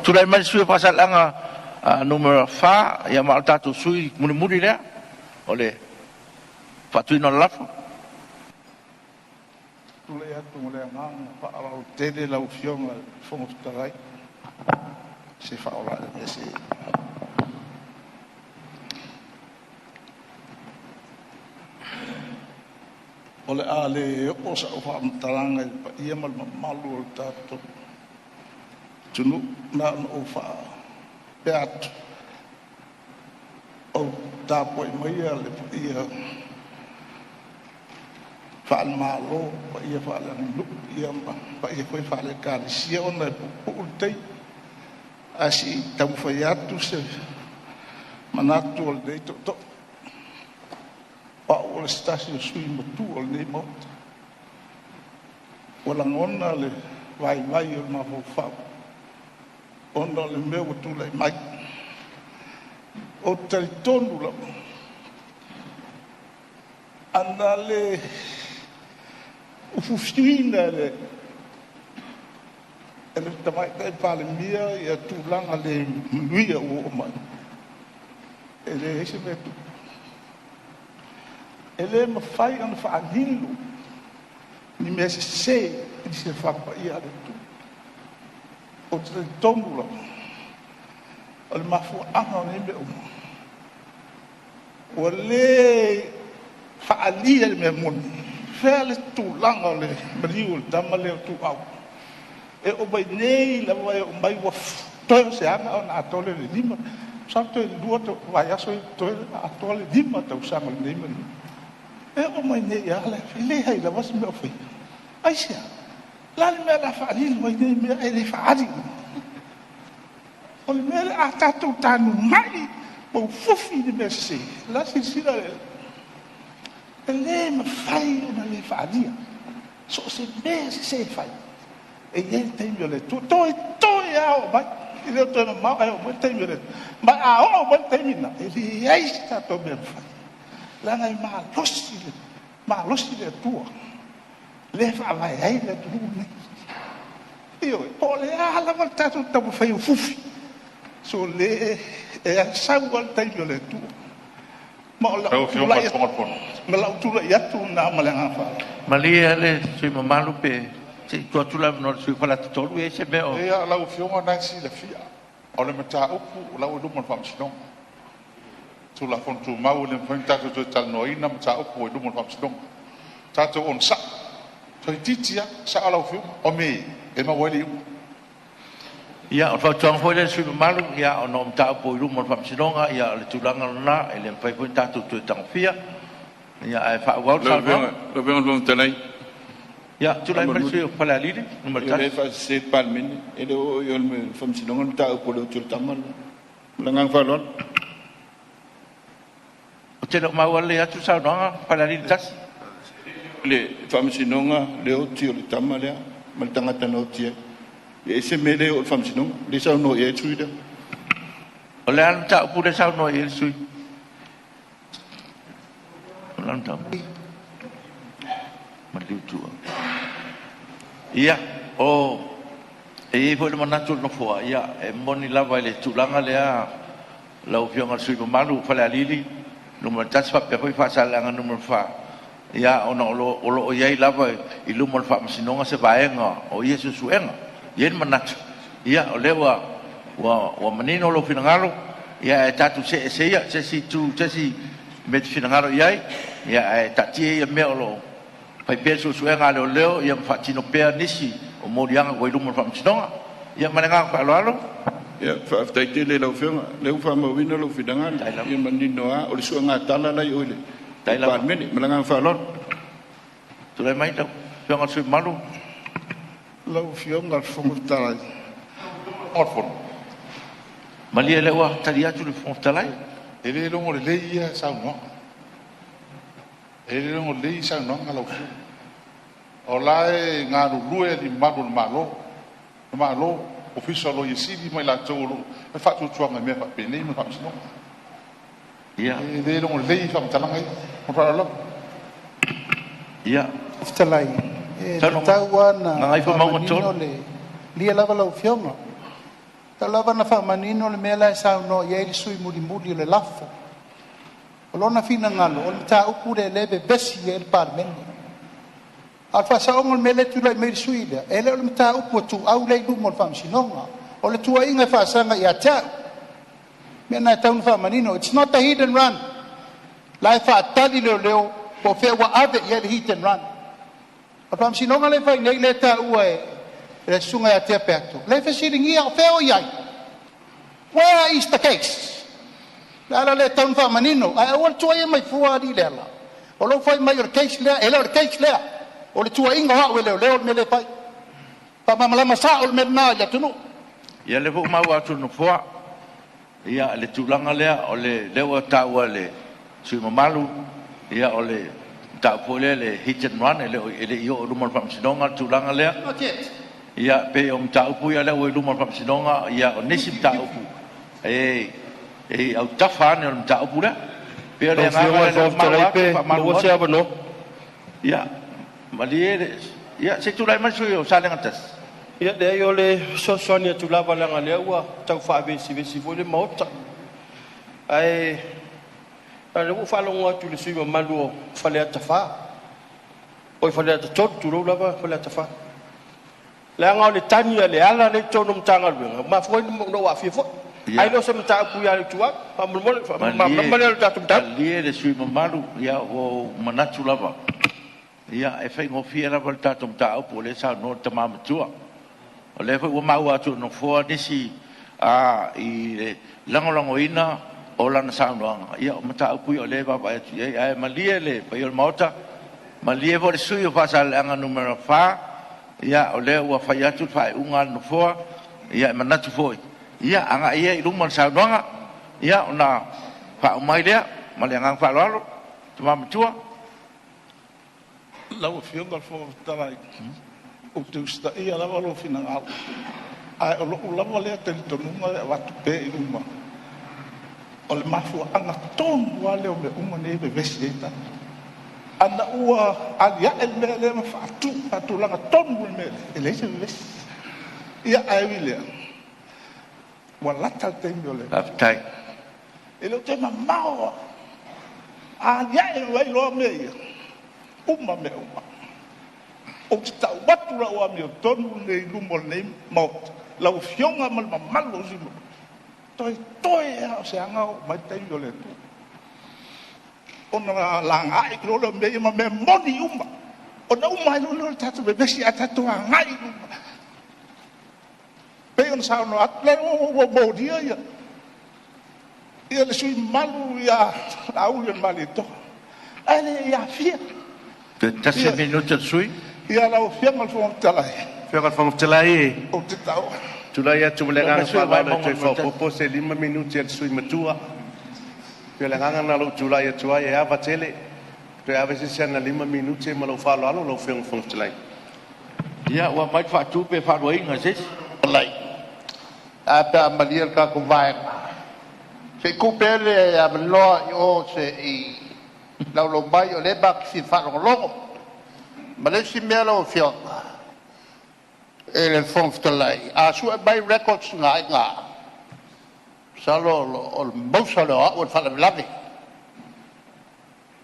Tulai mai le sui usufono mo Faasaleleaga 4, ia ma o le tatou sui mulimuli lea o le faatuina o le lafo. Tulai atu ma le agaga faaaloalo tele lau Afioga i le Fofoga Fetalai, se i se O le a le oo sau faamatalaga i le paia ma le mamalu o le tatou atunuu, na ona ou faapea atu, o tapuai maia le paia faale-Malo, paia faaleaganuu ma paia foi faale-Ekalesia ona e puupuu le taimi. Ae se i taumafai atu se manatu o lenei tootoo, o au o se tasi o sui usufono matua o lenei Maota. Ua lagona le vaivai o le mafaufau ona o le mea ua tulai mai. Ou te talitonu lava, ana le ufiufiina e le Tamaitai Palemia ia tulaga le manuia ua oo mai, e leai se mea e tupu. E le mafai ona faalilo ni mea sese i le silafaga paia a le Atua. Ou te talitonu lava, o le mafuaaga o nei mea uma, ua le faaalia le mea moni, fea le tulaga o le maliu o le tama lea o Tuuau. E oo mai nei lava e oo mai ua toe o se aga ona atoa lea o le 5, masalo toe 2 vaiaso toe atoa le 5 tausaga o lenei maliu. E oo mai nei lava e leai lava se mea o faia. Aisea? O le a le mea o le a faalilo ai nei mea ae le faaali? O le mea lea, a tatou tanumai ma fufi i le mea sese, o la e silasila le Atua. E le mafai ona le faaalia. So o se mea sese e fai, e i ai le taimi o le Atua, toetoe lava oo mai, e le o toe mamao ae oo mai le taimi o le Atua. Ma a oo mai le taimi lena, e leai se tatou mea e mafai, leaga e malosi, malosi le Atua lea e faavae ai le atunuu lenei. Ioe, po o le a lava le tatou taumafai e fufi, sole, e sau lava le taimi o le Atua. Ma o Lau lau Afioga i tulai le atu, Fofoga o le Fono. Ma lau tulai atu lena ma le agaga faaaloalo. Malie le sui usufono mamalu pe se i tuu atu le avanoa i le sui usufono o Faleata 3, e i ai se mea o... Ia, lau Afioga o lena e te silafia, o le mataupu o la ua i luma o le Faamasinoga. Tulafono Tumau e le mafai ona tatou toe talanoaina mataupu ua i luma o le Faamasinoga. Tatou onosai, toeitiiti lava sao lau Afioga, o mea e maua ai le iuga. Ia, o le fautuaga foi lea i le sui usufono mamalu, ona o mataupu ua i luma o le Faamasinoga, ia o le tulaga lena, e le mafai foi ona tatou toe tagofia, ae faaauau le Lau saunoaga. Afioga i le Fofoga Fetalai, Ia, tulai mai le faamolemole, sui usufono mo Falealili ia o lea e 1. faasese le Palemene. E le o oo i o i le Faamasinoga le mataupu a le oti o le tama lena. Ma le agaga faaaloalo. Ou te le o maua lelei atu le saunoaga Falealili 1. Le Faamasinoga le oti o le tama lea ma le tagata na oti ai. E ese mea lea e oo i le Faamasinoga, lea e saunoa i ai le sui usufono lea. O le a le mataupu lea e saunoa i ai le sui usufono? O le a le mataupu? Maliu Tuuau. Ia, e i ai foi le manatu o le Nofoa, ia, e moni lava i le tulaga lea lau Afioga i le sui usufono mamalu o Falealili 1 faapea foi Faasaleleaga 4, ia ona o lo o i ai lava i luma o le Faamasinoga se vaega o ia suesuega. E i ai le manatu, ia, o lea ua manino lou finagalo, ae tatou see ese ia i se isi itu i se isi mea e te finagalo i ai, ae taatia ia mea o lo o fai pea suesuega a leoleo ma faatino pea nisi o moliaga ua i luma o le Faamasinoga. Ia ma le agaga faaaloalo. Ia, faafetai tele i lau Afioga, o lea ua faamauina lou finagalo, ia manino lava, o le suegatala la e i o i le Palemene. Ma le agaga faaaloalo. Tulai mai lau Afioga i le sui usufono mamalu. Lau Afioga i le Fofoga Fetalai, Malie o lea ua tali atu le Fofoga Fetalai. E le logo lelei ia saunoaga. E le logo lelei saunoaga lau Afioga. O la e galulue alii mamalu o le Malo, le Malo, Ofisa o Loia Sili ma i latou o lo o fai faatuatuaga i mea faapenei ma le Faamasinoga. Ia. E le logo lelei faamatalaga ia. Ma le faaaloalo lava. Ia. Fetalai, e Saunoa mai. tatau lava ona Gagaifomauga faamanino 3. le... Malie lava lau Afioga. Tau lava ina faamanino le mea la e saunoa i ai le sui usufono mulimuli o le lafo. O lona finagalo, o le mataupu lea o lea e vevesi ai le Palemene. A o le faasaoga o le mea lea e tulai mai ai le sui usufono lea, e le o le mataupu a Ituau lea e i luma o le Faamasinoga. O le tuuaiga e faasaga ia te au. O le mea lena e tatau ona faamanino. It's not a hit and run. O la e faatali leoleo po o fea ua ave i ai le hit and run. O le faamasinoga lea e fai nei lea e taua e le susuga ia Tea Peato, lea e fesiligia o fea o i ai? Where is the case? O le ala lea e tatau ona faamanino, ae aua le tuuaia mai fua alii Leala. O lou fai mai o le case lea, e le o le case lea. O le tuuaiga o au e leoleo le mea lea e fai. Faamalamalama sao le mea lena i le atunuu. Ia, lea foi ua maua atu e le Nofoa ia le tulaga lea o lea ua taua e le sui usufono mamalu, ia o le mataupu foi lea le hit and run e le i oo i luma o le Faamasinoga le tulaga lea. Not yet. Ia, pei o mataupu ia lea ua i luma o le Faamasinoga, ia o nisi mataupu e i autafa ane o le mataupu lea. Pei o le Lau agaga Afioga i lea le lea ua Fofoga Fetalai maua atu pe e faamalulu maua se atu. avanoa? Ia, malie le ia se i tulai mai le sui usufono o Salega 1. Ia leai, o le fesoasoani atu lava leaga o lea ua tau faavesivesi foi le Maota. Ae o lea ua ou faalogo atu i le sui usufono mamalu o Faleata 4, oi Faleata 3, tulou lava Faleata 4. Leaga o le tagi a Leala lea i totonu o Matagaluega ua mafua ai ona ou aafia foi. Ae le o se mataupu ia Ituau. Faamolemole, faamalamalama Malie, lea o le tatou mataupu. malie le sui usufono mamalu, ia ua ou manatu lava, ia e faigofie lava le tatou mataupu o lea e saunoa le tama matua. O lea foi ua maua atu e le Nofoa nisi i le lagolagoina o lana saunoaga, ia o mataupu ia o lea e vaavaai atu i ai. Ae malie le paia o le Maota, malie foi le sui usufono o Faasaleleaga 4, ia o lea ua fai atu le faaiuga a le Nofoa, ia e manatu foi, ia agai ia i luma le saunoaga, ia ona faauma ai lea ma le agaga faaaloalo. Le tama matua. Lau Afioga i le Fofoga Fetalai, ou te usitaia lava lou finagalo, ae o lou lava lea talitonuga e avatu pea i luma, o le mafuaaga tonu lava lea o mea uma nei e vevesi ai tatou. Ana ua alia'e le mea lea ma faatulaga tonu le mea lea, e leai se vevesi. Ia, ae ui i lea, ua lata le taimi o le… Faafetai. E le o toe mamao lava. A alia'e mai loa mea ia, uma mea uma. Ou te tau atu lau amiotonu lenei i luma o lenei Maota, lau Afioga ma le mamalu o sui usufono mamalu, toetoe lava o se aga oo mai le taimi o le Atua, ona lagaai loa lea o mea ia ma mea moni uma, ona uma ai loa lea o le tatou vevesi ae tatou agai i luma. Pei ona saunoa atu, lea ua molia le sui usufono mamalu ia Laauli o le Malietoa, ae le i aafia. Toe tasi minute o le sui. Ia, lau Afioga i le Fofoga Fetalai, Afioga i le Fofoga Fetalai, ou te tau. tulai atu ma le Tulai mai agaga le sui o faaaloalo e Vaimauga toe 1. faaopoopo se 5 minute a le sui matua. E pei o le agaga lena o lou tulai atu ai, e ava tele, toe ave se isi ana 5 minute ma lou faaaloalo lau Afioga i le Fofoga Fetalai. Ia, ua aumai le faatu pe faaluaina e se isi. A pe a malie le tatou Vaega, se i tuu pea le avanoa i o se i laulau mai, o lea matou te fia faalogologo. Ma le isi mea lau Afioga i le Fofoga Fetalai, a sue mai records na i ina, masalo o le mausa lea o au o le faalavelave.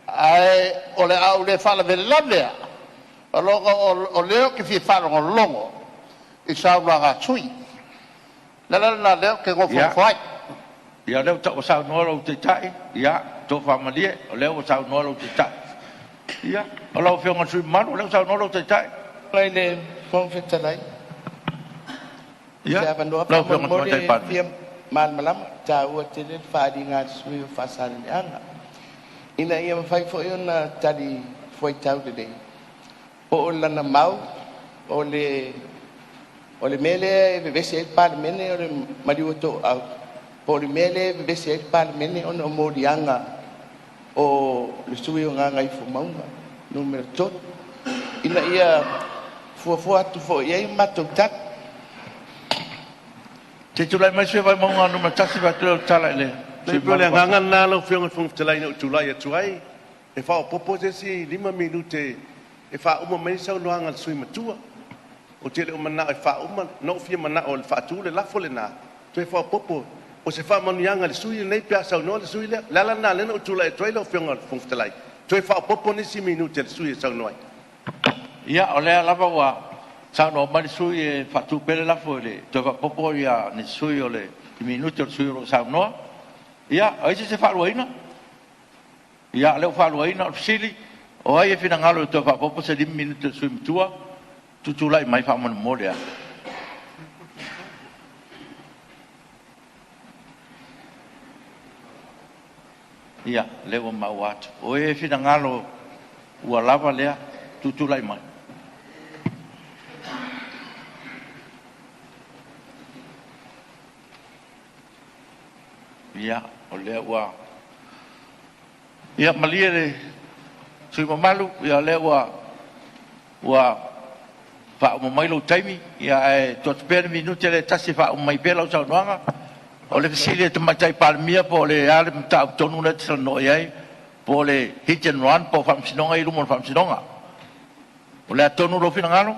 Ae o le a ou le faalavelave lava, ona o lea ou te fia faalogologo i saunoaga a sui usufono. O le ala lena o lea ou te Ia, nofonofo ai. ia o lea ua saunoa lou Taitai, ia tofa malie, o lea ua saunoa lou Taitai. Ia, o lau Afioga i le sui usufono mamalu, o lea ua saunoa lou Taitai. I le Fofoga Fetalai, Ia, se avanoa lau Afioga i le faamolemole Tamaitai e Palemia. fia malamalama, e taua tele le faaaliga a le sui usufono o Faasaleleaga, ina ia mafai foi ona tali fuaitau lelei, po o lana mau o le mea lea e vevesi ai le Palemene o le maliu o Toau, po o le mea lea e vevesi ai le Palemene ona o moliaga o le sui usufono o Gagaifomauga 3, ina ia fuafua atu foi i ai a matou tali. Se i tulai mai le sui usufono mo Vaimauga 1, faatu lau tala i le sui E pei o le usufono mamalu o agaga Faasaleleaga. lena lau Afioga i le Fofoga Fetalai na ou tulai atu ai, e faaopoopo se isi 5 minute e faauma mai ai le saunoaga a le sui usufono matua. Ou te le o manao e faauma, na ou fia manao e faatu le lafo lena, Toe faaopoopo o se faamanuiaga i le sui usufono lenei pe a saunoa le sui usufono lea. O le ala lena lea na ou tulai atu ai lau Afioga i le Fofoga Fetalai, toe faaopoopo nisi minute o le sui usufono e saunoa ai. Ia, o lea lava ua saunoa mai le sui usufono e faatu pea le lafo e le toe faaopoopo ni sui o le minute o le sui usufono o lo o saunoa. Ia, o ai se isi e faaluaina? Ia, o lea ua faaluaina. O le fesili, o ai e finagalo e toe faaopoopo se 5 minute o le sui usufono matua? Tutulai mai faamolemole a. Ia, lea ua maua atu. O e finagalo ua lava lea, tutulai mai. Ia, o lea ua... Ia, malie le sui usufono mamalu, ia o lea ua faauma mai lou taimi, ae tuu atu pea le minute lea e tasi e faauma ai pea lau saunoaga. O le fesili a le Tamaitai Palemia po o le a le mataupu tonu lea e te talanoa i ai, po o le hit and run po o faamasinoga ia e i luma o le faamasinoga. O le a tonu lou finagalo?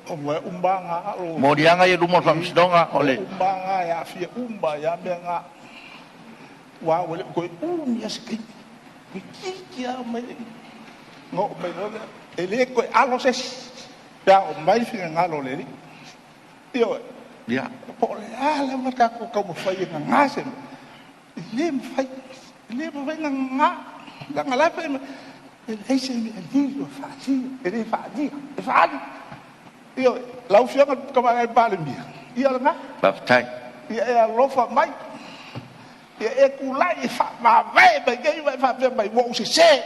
O mea uma lava na o Moliaga ia i luma o le faamasinoga o le... Mea uma lava na e aafia uma ai lava mea na, aua ua le o toe umi lava se taimi, toeitiiti lava oo mai le... ona oo mai loa lea, e le toe alo se isi pe a oo mai le finagalo o le Alii. Ioe. Po o le a lava le tatou taumafai e gaga se mea, e le mafai, e le mafai ona gaga, leaga o la e fai mai, e leai se mea e lilo e faasino, e le faaalia, e faaali. Ioe. Lau Afioga i le Tamaitai Palemia, ia o lena. Faafetai. Ia e alofa mai, ia e tulai e faamavae mai nei ma e faapea mai, ua ou sese.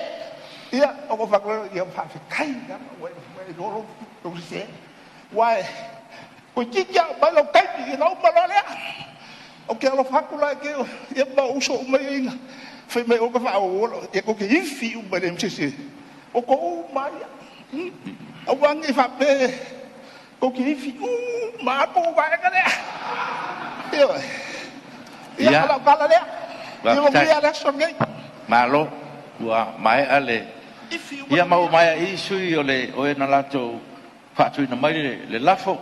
Ia, ona ou fai atu lea, ia faafetai lava ua e iloa lou sese. Aua toeitiiti lava oo mai lou taimi ona uma loa lea. Ou te alofa atu la i ma ou uso uma ia na fai mai ua faaolo, ia tou te ifi uma e leai ma se isi e... Outou uma lava ia. Aua ne i faapea tou te ifi uma lava la outou vaega lea. Ioe. Ia, o lau tala lea. Ia manuia le aso lenei. Malo, ua maea le... Ia ma ua maea i i sui o e na latou faatuina mai le lafo.